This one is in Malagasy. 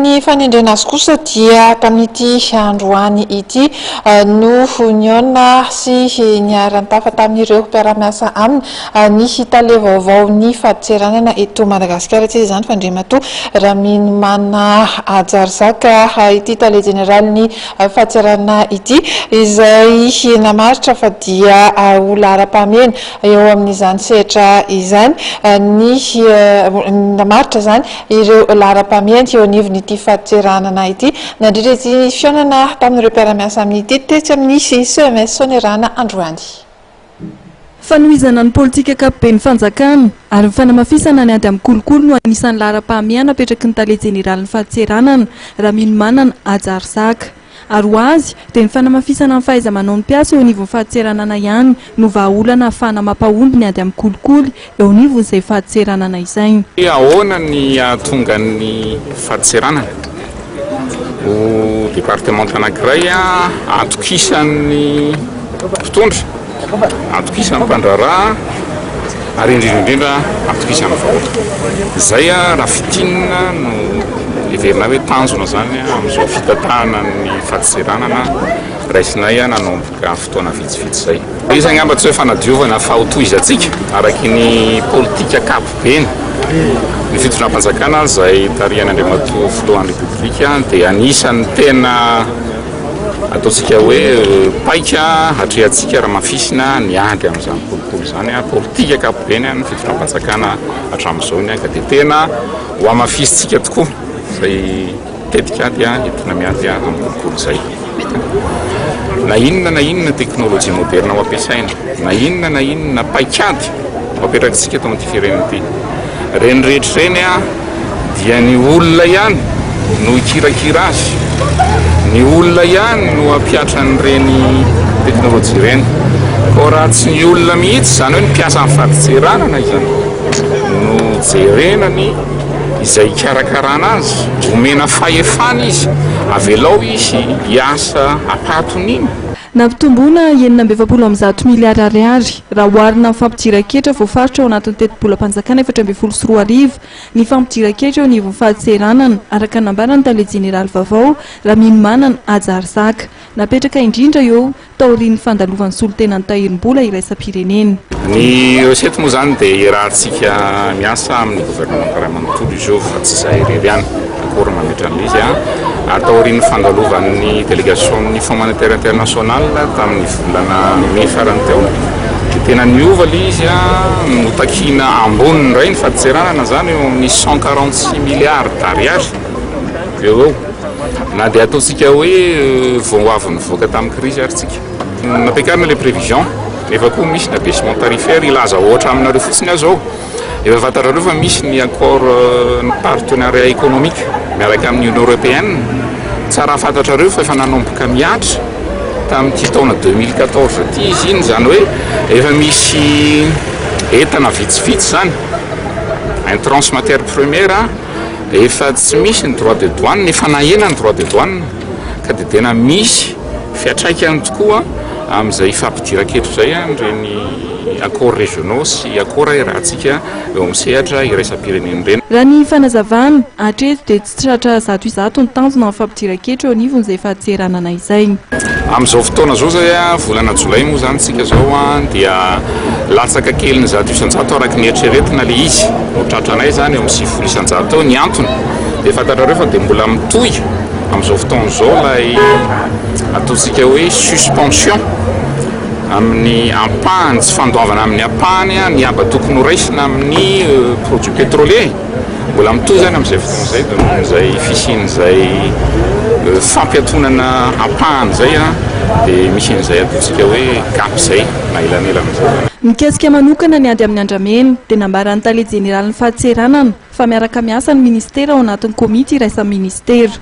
Ny fanendrena azy kosa dia tamin'ity androany ity no nihaona sy niara-nitafa tamin'ireo mpiara-miasa aminy ny tale vaovaon'ny fadintseranana eto Madagasikara. Tsy iza izany fa Andriamatoa Raminomanana Hajarizaka ity tale jeneralin'ny fadintseranana ity izay namaritra fa dia ho laharam-pahamehana eo amin'izany sehatra izany ny namaritra izany ireo laharam-pahamehana eo anivon'ity fadintseranana ity nandritra ity fihaonana tamin'ireo mpiara-miasa aminy ity tetsy amin'ny CMS Soanierana androany. Fanohizana ny politika ankapoben'ny fanjakana ary ny fanamafisana ny ady amin'ny kolikoly no anisan'ny laharam-pahamehana apetraky ny tale jeneralin'ny fadintseranana, Raminomanana Hajarizaka. Ary ho azy, dia ny fanamafisana ny fahaiza-manaon'ny mpiasa eo anivon'ny fadintseranana ihany no vahaolana ahafahana mampahomby ny ady amin'ny kolikoly eo anivon'izay fadintseranana izay. Ahoana ny hahatonga ny fadintseranana ho departemanta anankiray atokisan'ny mpitondra, atokisan'ny mpandraharaha ary indrindra indrindra atokisan'ny vahoaka? Izay raha fintinina no heverina hoe tanjona izany amin'izao fitantanana ny fadintseranana raisinay nanomboka fotoana vitsivitsy izay. Izy angamba tsy hoe fanadiovana fa ho tohizantsika araky ny politika ankapobeny. Ny fitondram-panjakana izay tarihan'Andriamatoa Filohan'ny Repoblika dia anisan'ny tena ataontsika hoe paika atrehantsika raha mafisina ny ady amin'izany kolikoly izany. Politika ankapobeny ny fitondram-panjakana hatramin'izao ny ka dia tena ho hamafisintsika tokoa izay tetikady entina miady amin'ny kolikoly izay. Na inona na inona teknolojia moderna ho ampiasaina, na inona na inona paikady ho apetrakitsika eto amin'ity firenena ity, ireny rehetra ireny dia ny olona ihany no hikirakira azy, ny olona ihany no hampihatra an'ireny teknolojia ireny. Koa raha tsy ny olona mihitsy, izany hoe ny mpiasan'ny fadintseranana izany, no jerena ny izay hikarakarana azy, omena fahefana izy, avelao izy hiasa am-pahatoniana. Nampitomboina 146 miliara ariary, raha oharina amin'ny fampidiran-ketra voafaritra ao anatin'ny tetibolam-panjakana 2014, ny fampidiran-ketra eo anivon'ny fadintseranana, araka ny nambaran'ny tale jeneraly vaovao, Raminomanana Hajarizaka. Napetraka indrindra eo taorian'ny fandalovan'ny solontenan'ny Tahirimbola iraisam-pirenena. Ny recette moa izany dia iarahantsika miasa amin'ny gouvernemanta iray manontolo izy io fa tsy izahay irery ihany akory mametra an'ilay izy ary taorian'ny fandalovan'ny délégation-n'ny Fonds monétaire international tamin'ny volana mey farany teo dia tena niova ilay izy, notakiana amboniny indray ny fadintseranana izany eo amin'ny 146 milliards d'ariary eo ho eo. Na dia ataontsika hoe vao avy nivoaka tamin'ny crise ary tsika. Nampiakarina ilay prévision, nefa koa misy ny abaissement tarifaire, hilaza ohatra aminareo fotsiny aho izao, efa fantatrareo fa misy ny accord ny partenariat économique miaraka amin'ny Union Européenne, tsara fantatrareo fa efa nanomboka mihatra tamin'ity taona 2014 ity izy iny, izany hoe efa misy entana vitsivitsy izany, intrants matière première, Efa tsy misy ny droit de douane, efa nahena ny droit de douane ka dia tena misy fiantraikany tokoa amin'izay fampidiran-ketra izay ireny accords régionaux sy accords iarahantsika eo amin'ny sehatra iraisam-pirenena ireny. Raha ny fanazavana, hatreto dia tsy tratra 100% ny tanjona amin'ny fampidiran-ketra eo anivon'izay fadintseranana izay. Amin'izao fotoana izao izay, volana jolay moa izany isika izao dia latsaka kelin'ny 100% araka ny eritreretina ilay izy. No tratranay izany eo amin'ny 90% eo. Ny antony dia fantatrareo fa dia mbola mitohy amin'izao fotoana izao ilay ataontsika hoe suspension amin'ny ampahany, tsy fandoavana amin'ny ampahany ny haba tokony ho raisina amin'ny produits pétroliers. Mbola mitohy izany amin'izay fotoana izay dia noho izay fisian'izay fampiantonana ampahany izay dia misy an'izay ataontsika hoe gap izay na elanelana izay izany. Mikasika manokana ny ady amin'ny andramena dia nambaran'ny tale jeneralin'ny fadintseranana fa miaraka miasa ny minisitera ao anatin'ny komity iraisan'ny minisitera.